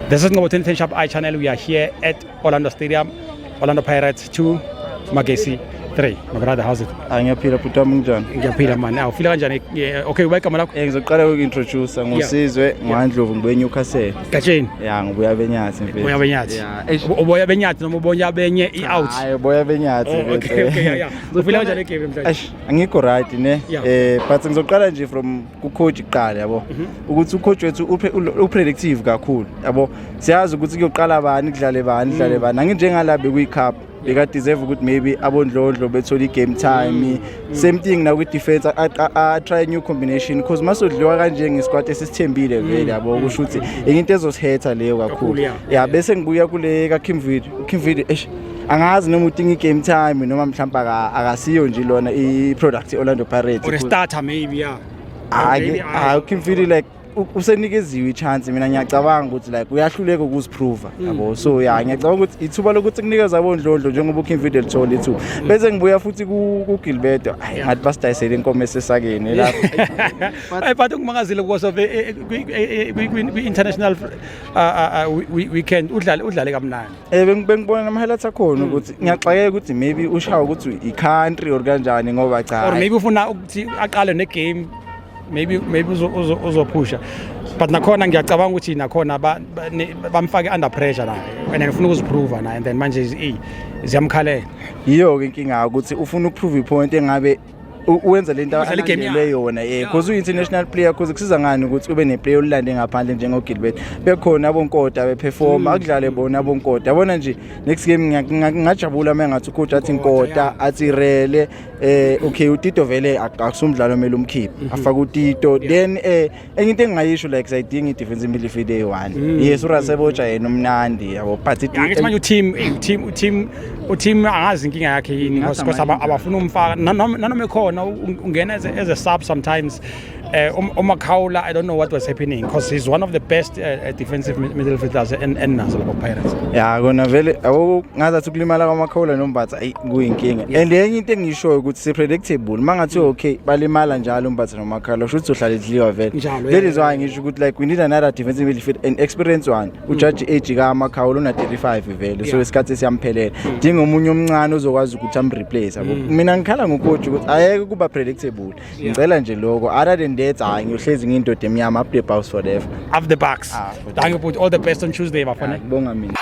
This is Ngobo 10 Sharp Eye Channel. We are here at Orlando Stadium. Orlando Pirates 2, Magesi 3. My brother, how's it? Ngiyaphila bhuti wami, kunjani? Ngiyaphila man. Awu, feel kanjani? Yeah, okay, welcome lakho. Ngizoqala uku-introduce ngusizwe ngwandlovu, ngibuye eNewcastle. Gatsheni. Ya, ngibuya benyathi mfethu. Uboya benyathi. Ya, eish. Uboya benyathi noma uboya benye i-out. Hayi, uboya benyathi. Oh, okay, yeah. Ufila kanjani igame namhlanje? Eish, angikho right ne. But ngizoqala nje from ku coach kuqala, yabo. Ukuthi ucoach wethu upredictive kakhulu, yabo. Siyazi ukuthi kuyoqala bani, kudlale bani, kudlale bani. Anginjengala bekuyi cup. Beka deserve ukuthi maybe abondlondlo bethola i-game time. Same thing na kwi defense, a try new combination because masodliwa kanje ngesquad esisithembile vele, yabo, kusho ukuthi enye into ezosihetha leyo kakhulu. Kakhulu, yeah. Ya, bese ngibuya kule ka Kimvuidi. uKimvuidi, eish, angazi noma udinga i-game time noma mhlawumbe akasiyo nje lona i-product i-Orlando Pirates. Or a starter maybe, yeah. Hayi. Maybe, Hayi, uKimvuidi like usenikeziwe i-chance. Mina ngiyacabanga ukuthi like uyahluleka ukuziprova, yabo. So ya, ngiyacabanga ukuthi ithuba lokuthi kunikeza abondlondlo njengoba uKimvuidi elithola ithuba. Bese ngibuya futhi kuGilberto, hayi, ngathi basidayisele inkomo esesakeni lapho. Hey, but ungimangazile because of kwi-international weekend udlale kamnandi. Bengibona nama-highlights akhona ukuthi ngiyaxakeka ukuthi maybe ushawa ukuthi i-country or kanjani, ngoba cha. Or maybe ufuna ukuthi aqale ne-game, maybe uzophusha, but nakhona ngiyacabanga ukuthi nakhona bamfake under pressure naye and then ufuna ukuziprova naye and then manje ziyamkhalela. Yiyo-ke inkinga, ukuthi ufuna ukuprove ipoint engabe wenza lento Udlala igame alandelwe yakhe. yona, cause uyi-international player, cause kusiza ngani ukuthi ube neplayer olulande ngaphandle njengoGilbert, bekhona abonkota beperforma, akudlale bona abonkota, yabona nje. Next game ngingajabula uma engathi ucoach athi Nkota, Nkota, athi Rele, okay, uTito vele akusumdlalo omele umkhiphe, afake uTito. Then enye into engingayisho, like sayidinga i-defensive midfield eyi-one. Yes, uRasebotja yena umnandi, yabo, but Angithi manje uteam eh, uteam uteam uteam angazi inkinga yakhe yini because abafuna umfaka nanoma ekhona ungena as a sub sometimes. UMakhaula, I don't know what was happening because he's one of the best defensive midfielders in nazo lapha Pirates. Ya, kona vele, yabo, ngazathi ukulimala kwaMakhaula noMbatha, ayi, kuyinkinga. And enye into engishoyo ukuthi si-predictable uma ngathiwa okay, balimala njalo uMbatha noMakhaula, kusho ukuthi uzohlala edliwa vele. Njalo, That is why ngisho ukuthi like we need another defensive midfield, an experienced one. Ujaji age kaMakhaula, una-35 vele, so isikhathi siyamphelela, dinga omunye omncane ozokwazi ukuthi amreplace, yabo. Mina ngikhala ngocoach ukuthi ayeke kuba predictable. Ngicela nje lokho. Other than that, hayi, ngiyohlezi ngiyindoda emnyama. Up the Bucs forever. Up the Bucs. Ah, Thank you, put all the best on Tuesday, bafana. Ngibonga mina.